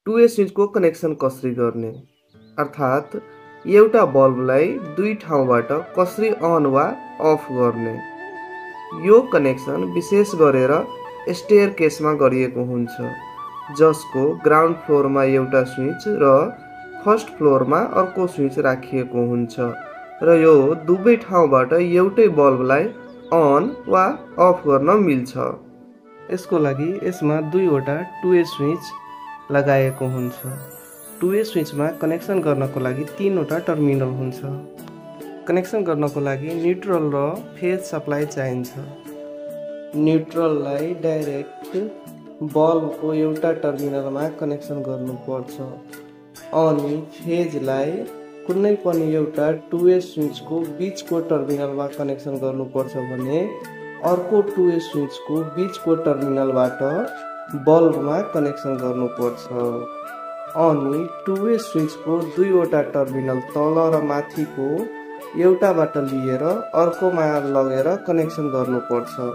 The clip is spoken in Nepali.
टु वे स्विचको कनेक्सन कसरी गर्ने अर्थात् एउटा बल्बलाई दुई ठाउँबाट कसरी अन वा अफ गर्ने। यो कनेक्सन विशेष गरेर स्टेयरकेसमा गरिएको हुन्छ, जसको ग्राउन्ड फ्लोरमा एउटा स्विच र फर्स्ट फ्लोरमा अर्को स्विच राखिएको हुन्छ र यो दुवै ठाउँबाट एउटै बल्बलाई अन वा अफ गर्न मिल्छ। यसको लागि यसमा दुईवटा टु वे स्विच लगाएको हुन्छ। टु वे स्विचमा कनेक्सन गर्नको लागि तीनवटा टर्मिनल हुन्छ। कनेक्सन गर्नको लागि न्युट्रल र फेज सप्लाई चाहिन्छ। न्युट्रललाई डाइरेक्ट बल्बको एउटा टर्मिनलमा कनेक्सन गर्नुपर्छ अनि फेजलाई कुनै पनि एउटा टु वे स्विचको बीचको टर्मिनलमा कनेक्सन गर्नुपर्छ भने अर्को टु वे स्विचको बीचको टर्मिनलबाट बल्बमा कनेक्सन गर्नुपर्छ अनि टु वे स्विचको दुईवटा टर्मिनल तल र माथिको एउटाबाट लिएर अर्कोमा लगेर कनेक्सन गर्नुपर्छ।